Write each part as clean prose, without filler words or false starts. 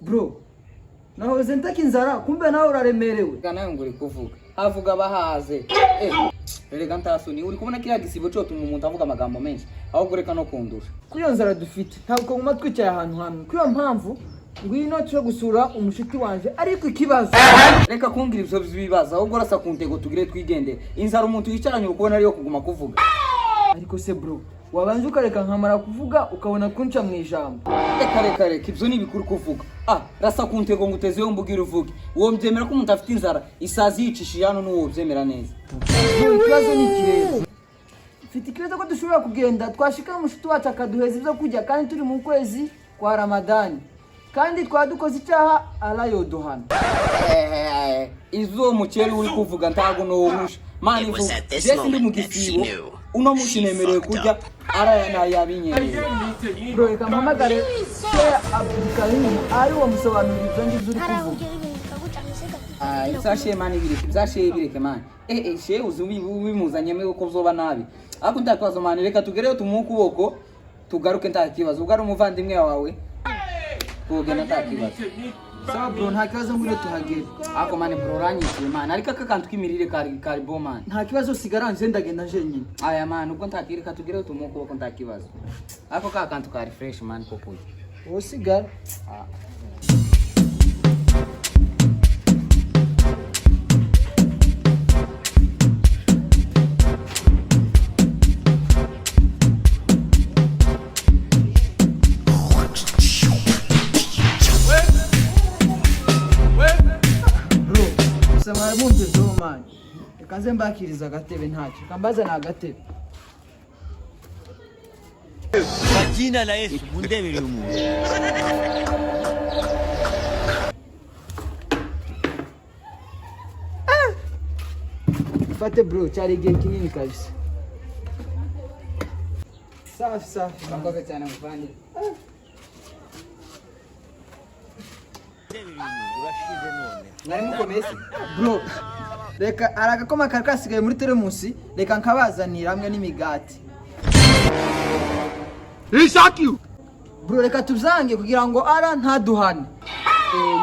Bro, nahoze ntaka inzara, kumbe nawe uraremerewe. Reka nawe ngo uri kuvuga, havuga abahaze. Reka ntasoni, uri kubona kiriya gisibo cotuma umuntu avuga amagambo menshi, ahubwo reka no kundusha. Kuri iyo nzara dufite, ntabwo guma twicaye ahantu hamwe. Kuri iyo mpamvu ngwino tuje gusura umushuti wanje, ariko ikibazo Reka kumbwira ivyo bibazo, ahubwo urasa ku ntego tugire twigendere. Inzara umuntu yicaranye uri kubona ariyo kuguma kuvuga. Ariko se bro, wabanje ukareka nkamara kuvuga, ukabona kunca mu ijambo. Reka, reka, reka, ibyo ni ibikuru kuvuga. Rasa ku ntego ngo uteze yombi ubwire uvuge. Uwo mbyemera ko umuntu afite inzara isazi yicishije hano, n'uwo ubyemera neza. Bro, ikibazo ni iki rero? Mfite ikibazo ko dushobora kugenda, twashika umushuti wacu akaduheza ibyo kurya, kandi turi mu kwezi kwa Ramadani, kandi twaba dukoze icyaha, arayoduhana. Izo mukeri uri kuvuga ntago nowusha mani. It was at this Je sindi mu moment that she gisibo. knew. Uno munsi She nemerewe fucked kurya up. araya nayabinyemereye. Bro, reka mpamagare Sheikh Abdulkarim, ari wo musobanurira ibyo ngibyo uri kuvuga. Ibyashiye mani bireke, ibyashiye bireke mani. Shehe uzi ubimuzanyemo ko vyoba nabi, ariko nta kibazo mani, reka tugereyo tumuhe ukuboko tugaruke, nta kibazo. Ubwo ari umuvandimwe wawe twogenda, nta kibazo. Sawa bro, nta kibazo, ngwino tuhagere. Ako mani bro, uranyiciye mani, ariko aka kantu k'imirire kari bo mani. Nta kibazo, sigara nje ndagenda jenyine. Aya mani, ubwo ntakireka tugereyo tumuhe ukuboko, nta kibazo. Ako ka kantu kari fresh mani ko kurya. Wowe sigara. Ah. Bro, gusa mwari mumpezeho mani, reka nze mbakiriza agatebe. Ntacyo, reka mbazane agatebe. Kwa jina la Yesu mundebere umuntu. Fate bro, cyari igihe kinini kabisa. Safi safi. Murakoze cyane muvandimwe. Urashize none. Mwari mukomeye se? Bro, reka hari agakoma kari kasigaye muri teremusi, reka nkabazanira hamwe n'imigati. Bro, reka tubyange kugira ngo ara ntaduhane.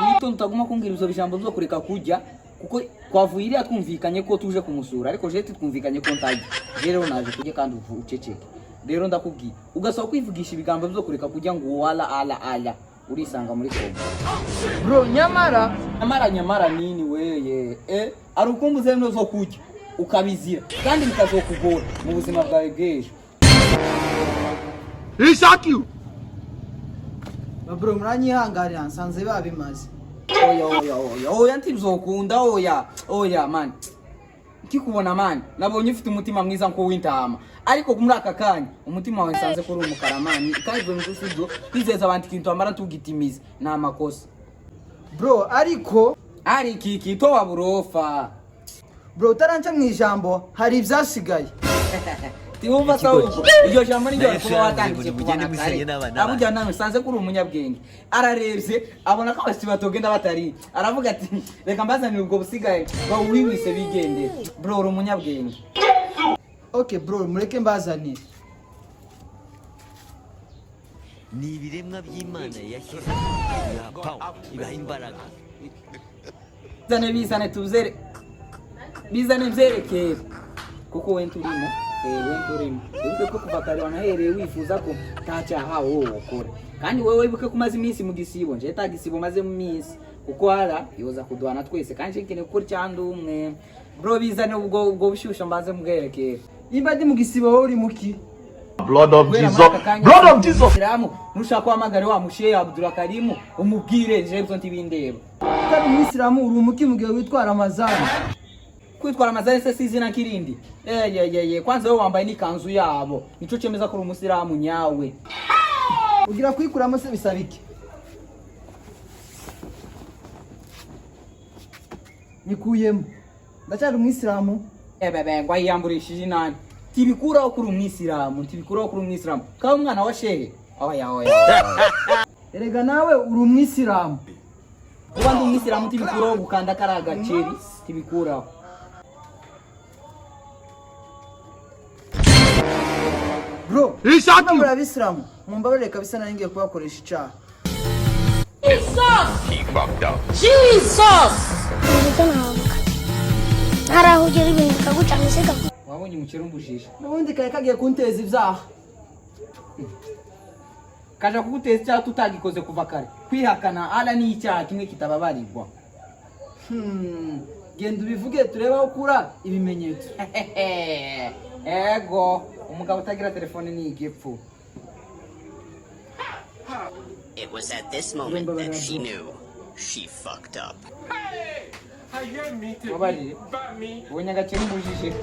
Witonde, utaguma kumbwira ivyo bijambo byo kureka kurya, kuko twavuye iriya twumvikanye ko tuje kumusura, ariko jeti twumvikanye ko ntajya. Je rero naje kurya kandi uceceke. Rero ndakubwiye, ugasaba kwivugisha ibigambo byo kureka kurya ngo wala ala ala, urisanga muri koma. Bro, nyamara Nyamara nyamara nini weye? Ari ukumbuze no zo kurya ukabizira, kandi bikazokugora mu buzima bwawe bw'ejo. Bro, muranyihanganira, nsanze babimaze. Oya, oya, oya, oya, ntibizokunda. Oya, oya man, nkikubona man nabonye ufite umutima mwiza nk'uw'intama, ariko muri aka kanya umutima wawe nsanze ko uri umukara man, kandi ibyo bintu si byo. Kwizeza abantu ikintu wamara tugitimiza ni amakosa. Bro, ariko Ari iki towa burofa. Bro, utaranca mu ijambo, hari ibyasigaye. Tiwumva se ahubwo iryo jambo niryo Yesu kuba yaravuze watangiye ngo kubona nimugende kare. musenye n'abana Abujya nawe nsanze ko uri umunyabwenge, ararebye abona ko abashyitsi batogenda batari, aravuga ati reka mbazanire ubwo busigaye bawuhiwise bigendere. Bro, uri umunyabwenge. Okay bro, mureke mbazanire. Ni ibiremwa by'Imana yashyize ibaha power, ibaha imbaraga. Bizane, bizane tuzere, bizane byerekere, kuko we nturimo. We nturimo. Wibuke ko kuva kare wanahereye wifuza ko nta cyaha wowe ukora, kandi wowe wibuke ko umaze iminsi mu gisibo, nje ta gisibo maze mu minsi, kuko hara yoza kuduhana twese, kandi nje nkeneye gukora icyandi umwe. Bro, bizane ubwo bushyushyu mbanze mubwerekere. Nimba ndi mu gisibo, wowe uri muki? Blood of Kubera Jesus. muri aka kanya Blood of Jesus. Isilamu, nushaka guhamagara wa mushehe Abdulkarimu umubwire, nje ibyo ntibindeba. Utari umuyisilamu uri umuki mu gihe witwara amazani? Kwitwara amazani se si izina nk'irindi? Yeyeyeye, kwanza wowe wambaye n'ikanzu yabo, nico cemeza ko uri umusilamu nyawe. Ugira kuyikuramo se bisaba iki? Nyikuyemo, ndacyari umuyisilamu. Ebebe ngo ayiyamburishije inani, tibikuraho kuri umwisilamu, tibikuraho kuri umwisilamu kaba umwana wa shehe. Oya, oya. Erega nawe uri umwisilamu. Kuba ndi umwisilamu tibikuraho gukanda kari agaceri, tibikuraho. Bro, niba muri abisilamu mumbabarire kabisa, nari ngiye kubakoresha icyaha. Icyo navuga, hari aho ugera ibintu bikagucanga se. Wabonye umukire umbujije. N'ubundi kari kagiye kunteza ibyaha. Kaja kuguteza icyaha tutagikoze kuva kare. Kwihakana Allah ni icyaha kimwe kitababarirwa. Genda ubivuge turebe aho ukura ibimenyetso. Ego, umugabo utagira telefone ni igipfu. It was at this moment that she knew she fucked up. Babarire, ubonye agakire umbujije.